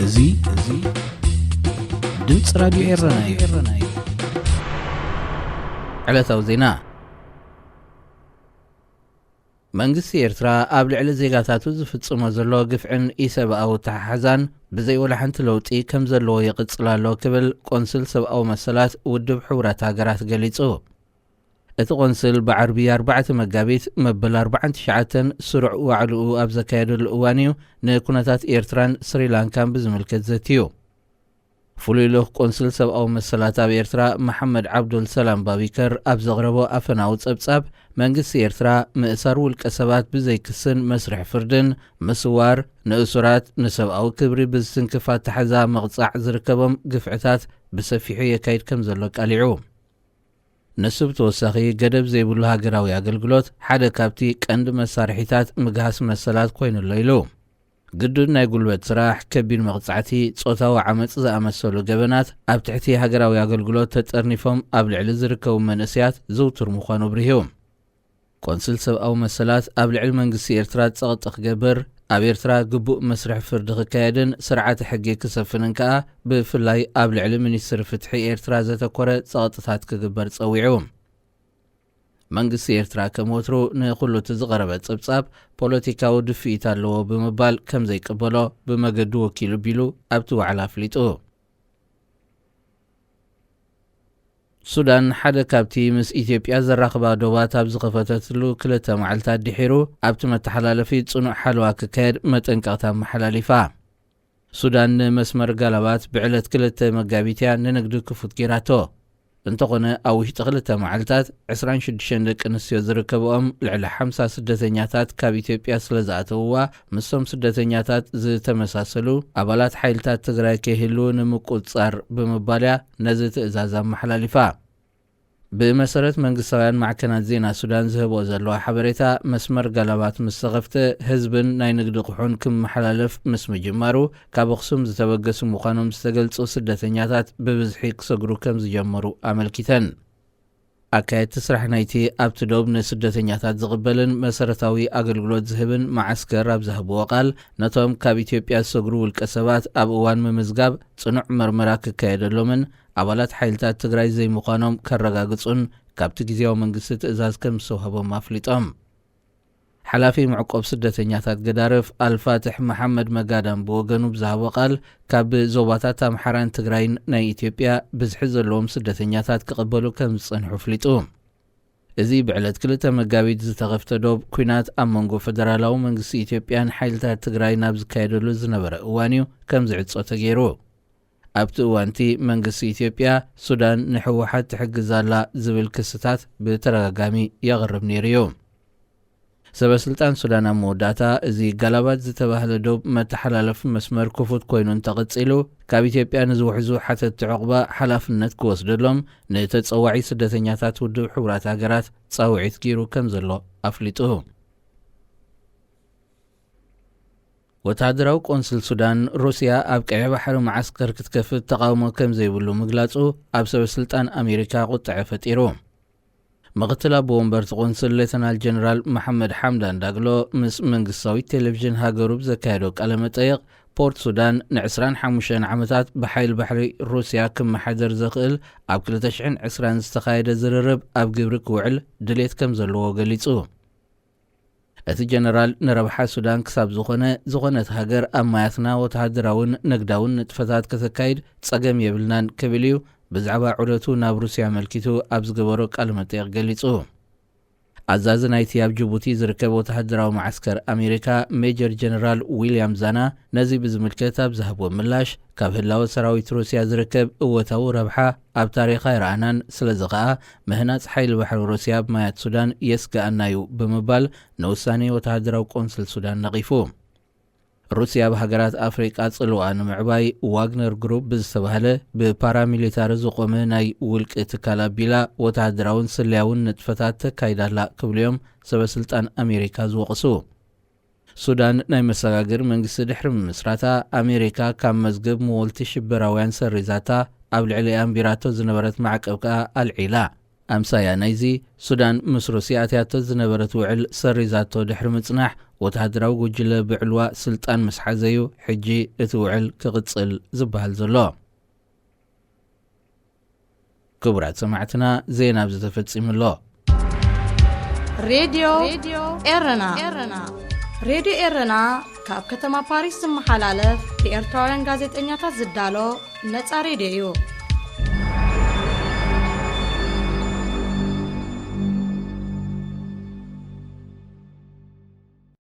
እዚ እዚ ድምፂ ራዲዮ ኤረና እዩ። ዕለታዊ ዜና። መንግስቲ ኤርትራ ኣብ ልዕሊ ዜጋታቱ ዝፍጽሞ ዘሎ ግፍዕን ኢሰብኣዊ ኣተሓሕዛን ብዘይ ወላ ሓንቲ ለውጢ ከም ዘለዎ ይቕጽል ኣሎ ክብል ቆንስል ሰብኣዊ መሰላት ውድብ ሕቡራት ሃገራት ገሊጹ። እቲ ቆንስል ብዓርቢ ኣርባዕተ መጋቢት መበል ኣርባዓን ትሽዓተን ስሩዕ ዋዕልኡ ኣብ ዘካየደሉ እዋን እዩ ንኩነታት ኤርትራን ስሪላንካን ብዝምልከት ዘትዩ። ፍሉይ ልኡኽ ቆንስል ሰብኣዊ መሰላት ኣብ ኤርትራ መሓመድ ዓብዱል ሰላም ባቢከር ኣብ ዘቕረቦ ኣፈናዊ ጸብጻብ፣ መንግስቲ ኤርትራ ምእሳር ውልቀ ሰባት ብዘይ ክስን መስርሕ ፍርድን፣ ምስዋር፣ ንእሱራት፣ ንሰብኣዊ ክብሪ ብዝትንክፍ ኣተሓዛ ምቕጻዕ ዝርከቦም ግፍዕታት ብሰፊሑ የካይድ ከም ዘሎ ኣቃሊዑ። ንሱ ብተወሳኺ፣ ገደብ ዘይብሉ ሃገራዊ ኣገልግሎት ሓደ ካብቲ ቀንዲ መሳርሒታት ምግሃስ መሰላት ኮይኑ ኣሎ ኢሉ። ግዱድ ናይ ጉልበት ስራሕ፣ ከቢድ መቕጻዕቲ፣ ጾታዊ ዓመጽ ዝኣመሰሉ ገበናት ኣብ ትሕቲ ሃገራዊ ኣገልግሎት ተጠርኒፎም ኣብ ልዕሊ ዝርከቡ መንእሰያት ዝውቱር ምዃኑ ኣብሪሁ። ቆንስል ሰብኣዊ መሰላት ኣብ ልዕሊ መንግስቲ ኤርትራ ጸቕጢ ክገብር፣ ኣብ ኤርትራ ግቡእ መስርሕ ፍርዲ ክካየድን ስርዓተ ሕጊ ክሰፍንን ከኣ ብፍላይ ኣብ ልዕሊ ሚኒስትሪ ፍትሒ ኤርትራ ዘተኮረ ጸቕጥታት ክግበር ጸዊዑ። መንግስቲ ኤርትራ ከም ወትሩ ንኹሉ እቲ ዝቐረበ ጸብጻብ ፖለቲካዊ ድፍኢት ኣለዎ ብምባል ከም ዘይቅበሎ ብመገዱ ወኪሉ ቢሉ ኣብቲ ዋዕላ ኣፍሊጡ። ሱዳን ሓደ ካብቲ ምስ ኢትዮጵያ ዘራኽባ ዶባት ኣብ ዝኸፈተትሉ ክልተ መዓልታት ድሒሩ ኣብቲ መተሓላለፊ ጽኑዕ ሓለዋ ክካየድ መጠንቀቕታ ኣመሓላሊፋ። ሱዳን ንመስመር ጋላባት ብዕለት ክልተ መጋቢት እያ ንንግዲ ክፉት ጌራቶ። እንተኾነ ኣብ ውሽጢ ክልተ መዓልታት ዕስራን ሽዱሽተን ደቂ ኣንስትዮ ዝርከብኦም ልዕሊ ሓምሳ ስደተኛታት ካብ ኢትዮጵያ ስለ ዝኣተውዋ፣ ምስቶም ስደተኛታት ዝተመሳሰሉ ኣባላት ሓይልታት ትግራይ ከይህልዉ ንምቁጽጻር ብምባል እያ ነዚ ትእዛዝ ኣመሓላሊፋ። ብመሰረት መንግስታውያን ማዕከናት ዜና ሱዳን ዝህብኦ ዘለዋ ሓበሬታ፣ መስመር ጋላባት ምስ ተኸፍተ፣ ህዝብን ናይ ንግዲ ኣቑሑን ክመሓላለፍ ምስ ምጅማሩ፣ ካብ ኣኽሱም ዝተበገሱ ምዃኖም ዝተገልጹ ስደተኛታት ብብዝሒ ክሰግሩ ከም ዝጀመሩ ኣመልኪተን። ኣካየድቲ ስራሕ ናይቲ ኣብቲ ዶብ ንስደተኛታት ዝቕበልን መሰረታዊ ኣገልግሎት ዝህብን መዓስከር ኣብ ዝሃብዎ ቃል፣ ነቶም ካብ ኢትዮጵያ ዝሰግሩ ውልቀ ሰባት ኣብ እዋን ምምዝጋብ ጽኑዕ መርመራ ክካየደሎምን ኣባላት ሓይልታት ትግራይ ዘይምዃኖም ከረጋግጹን ካብቲ ግዝያዊ መንግስቲ ትእዛዝ ከም ዝተውሃቦም ኣፍሊጦም። ሓላፊ መዕቆብ ስደተኛታት ገዳርፍ ኣልፋትሕ መሓመድ መጋዳም ብወገኑ ብዝሃቦ ቃል፣ ካብ ዞባታት ኣምሓራን ትግራይን ናይ ኢትዮጵያ ብዝሒ ዘለዎም ስደተኛታት ክቕበሉ ከም ዝጸንሑ ኣፍሊጡ። እዚ ብዕለት ክልተ መጋቢት ዝተኸፍተ ዶብ፣ ኲናት ኣብ መንጎ ፈደራላዊ መንግስቲ ኢትዮጵያን ሓይልታት ትግራይን ኣብ ዝካየደሉ ዝነበረ እዋን እዩ ከም ዝዕጾ ተገይሩ። ኣብቲ እዋንቲ መንግስቲ ኢትዮጵያ፣ ሱዳን ንህወሓት ትሕግዝ ኣላ ዝብል ክስታት ብተደጋጋሚ የቕርብ ነይሩ እዩ። ሰበ ስልጣን ሱዳን ኣብ መወዳእታ፣ እዚ ጋላባት ዝተባህለ ዶብ መተሓላለፊ መስመር ክፉት ኮይኑ እንተቐጺሉ፣ ካብ ኢትዮጵያ ንዝውሕዙ ሓተትቲ ዕቑባ ሓላፍነት ክወስደሎም ንተጸዋዒ ስደተኛታት ውድብ ሕቡራት ሃገራት ጻውዒት ገይሩ ከም ዘሎ ኣፍሊጡ። ወተሃደራዊ ቆንስል ሱዳን፣ ሩስያ ኣብ ቀይሕ ባሕሪ መዓስከር ክትከፍት ተቓውሞ ከም ዘይብሉ ምግላጹ ኣብ ሰበ ስልጣን ኣሜሪካ ቁጥዐ ፈጢሩ። ምኽትል ኣቦ ወንበር እቲ ቆንስል ሌተናል ጀነራል መሓመድ ሓምዳን ዳግሎ ምስ መንግስታዊት ቴሌቪዥን ሃገሩ ብዘካየዶ ቃለ መጠይቕ፣ ፖርት ሱዳን ንዕስራን ሓሙሽተን ዓመታት ብሓይሊ ባሕሪ ሩስያ ክመሓደር ዘኽእል ኣብ ክልተ ሽሕን ዕስራን ዝተኻየደ ዝርርብ ኣብ ግብሪ ክውዕል ድሌት ከም ዘለዎ ገሊጹ። እቲ ጀነራል፣ ንረብሓ ሱዳን ክሳብ ዝኾነ፣ ዝኾነት ሃገር ኣብ ማያትና ወተሃደራውን ንግዳውን ንጥፈታት ከተካይድ ጸገም የብልናን ክብል እዩ ብዛዕባ ዑደቱ ናብ ሩስያ ኣመልኪቱ ኣብ ዝገበሮ ቃለ መጠይቕ ገሊጹ። ኣዛዚ ናይቲ ኣብ ጅቡቲ ዝርከብ ወተሃደራዊ መዓስከር ኣሜሪካ፣ ሜጀር ጀነራል ዊልያም ዛና፣ ነዚ ብዝምልከት ኣብ ዝሃብዎ ምላሽ፣ ካብ ህላወ ሰራዊት ሩስያ ዝርከብ እወታዊ ረብሓ ኣብ ታሪኽ ኣይረኣናን፣ ስለዚ ኸኣ ምህናጽ ሓይሊ ባሕሪ ሩስያ ኣብ ማያት ሱዳን የስግኣና እዩ ብምባል ንውሳኔ ወተሃደራዊ ቆንስል ሱዳን ነቒፉ። ሩስያ ኣብ ሃገራት ኣፍሪቃ ጽልዋ ንምዕባይ ዋግነር ግሩፕ ብዝተባህለ ብፓራሚሊታሪ ዝቖመ ናይ ውልቂ ትካል ኣቢላ ወተሃደራውን ስለያውን ንጥፈታት ተካይድ ኣላ ክብሉ እዮም ሰበ ስልጣን ኣሜሪካ ዝወቕሱ። ሱዳን ናይ መሰጋግር መንግስቲ ድሕሪ ምምስራታ፣ ኣሜሪካ ካብ መዝገብ መወልቲ ሽበራውያን ሰሪዛታ፣ ኣብ ልዕሊኣ ኣንቢራቶ ዝነበረት ማዕቀብ ከኣ ኣልዒላ። ኣምሳያ ናይዚ፣ ሱዳን ምስ ሩስያ ኣትያቶ ዝነበረት ውዕል ሰሪዛቶ ድሕሪ ምጽናሕ፣ ወተሃደራዊ ጉጅለ ብዕልዋ ስልጣን ምስ ሓዘዩ ሕጂ እቲ ውዕል ክቕጽል ዝበሃል ዘሎ። ክቡራት ሰማዕትና፣ ዜና ኣብዚ ተፈጺሙ ኣሎ። ሬድዮ ኤረና። ሬድዮ ኤረና ካብ ከተማ ፓሪስ ዝመሓላለፍ ብኤርትራውያን ጋዜጠኛታት ዝዳሎ ነጻ ሬድዮ እዩ።